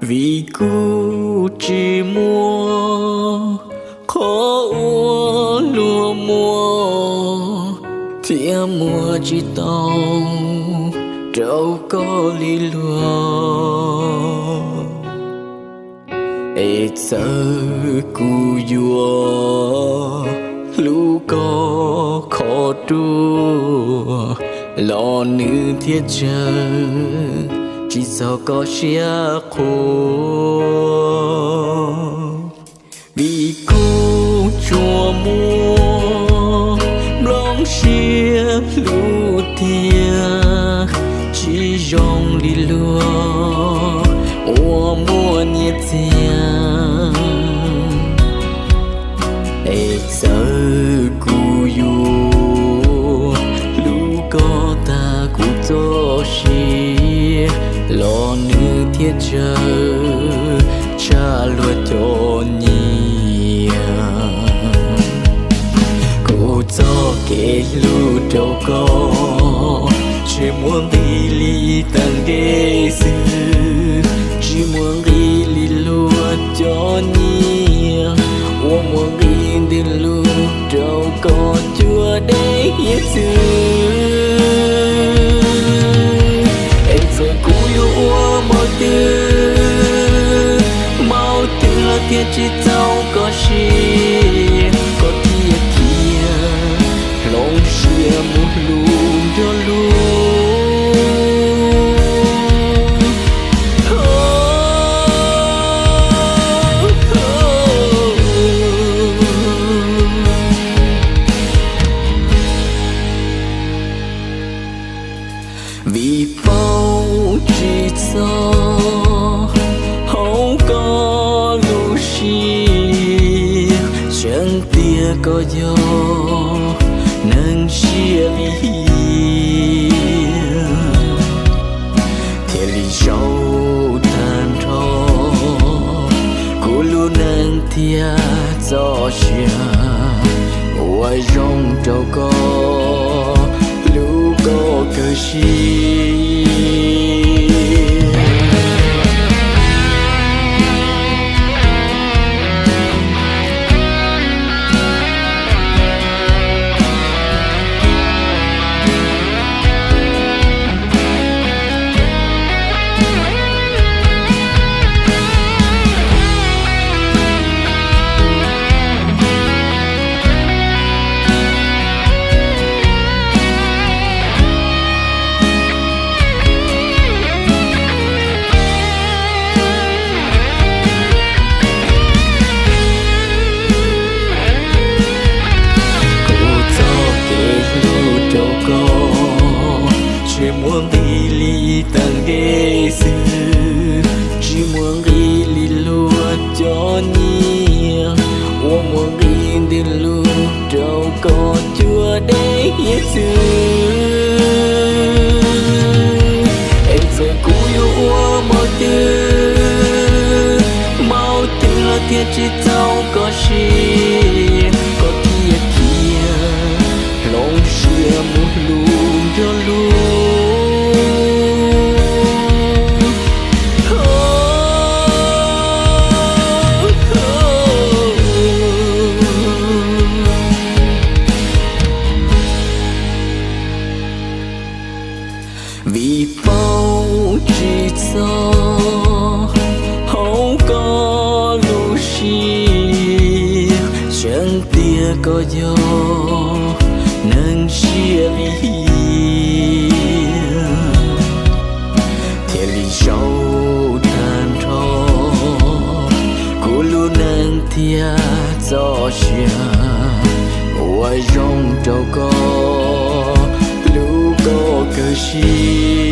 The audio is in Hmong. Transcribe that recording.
Vim kuv tsis muaj qhov uas luag muaj, thiab muag tsis tau rau koj li luag. Es txawm kuv yuav hlub koj qhov ruaj los nws thiaj tsawg tsis txog koj siab qhuas. Vim kuv tsuas muaj nplooj siab hlub tiag, tsis zoo li luag uas muaj nyiaj txiag. Es txawm kuv yuav hlub koj tag kuv txoj sia los nws thiaj tsawg tshaj luag cov nyiaj. Kuv txoj kev hlub rau koj tsis muaj nqis li tag nqe xwb, tsis muaj nqis li luag cov nyiaj uas muaj nqis ntws lug rau koj cuag dej hiav txwv. Es txawm kuv yuav ua npaum twg, npaum twg los thiaj tsis txaus koj siab, koj thiaj khiav hloov siab mus hlub nrog luag. Vim paub tsis txog hauv koj lub siab, tseeb tiag koj yog neeg siab lim hiam, thiaj li zaum tag nrho kuv lub neej thiab txoj sia uas zoo rau koj hlub koj kawg siab. Kuv txoj kev hlub rau koj tsis muaj nqis li tag nqe xwb, tsis muaj nqis li luag cov nyiaj uas muaj nqis ntws lug rau koj cuag dej hiav txwv. Es txawm kuv yuav ua npaum twg, npaum twg los thiaj tsis txaus koj siab, koj thiaj khiav hloov siab mus hlub nrog luag. Vim paub tsis txog hauv koj lub siab, tseeb tiag koj yog neeg siab lim hiam, thiaj li zaum tag nrho kuv lub neej thiab txoj sia uas zoo rau koj hlub koj kawg siab.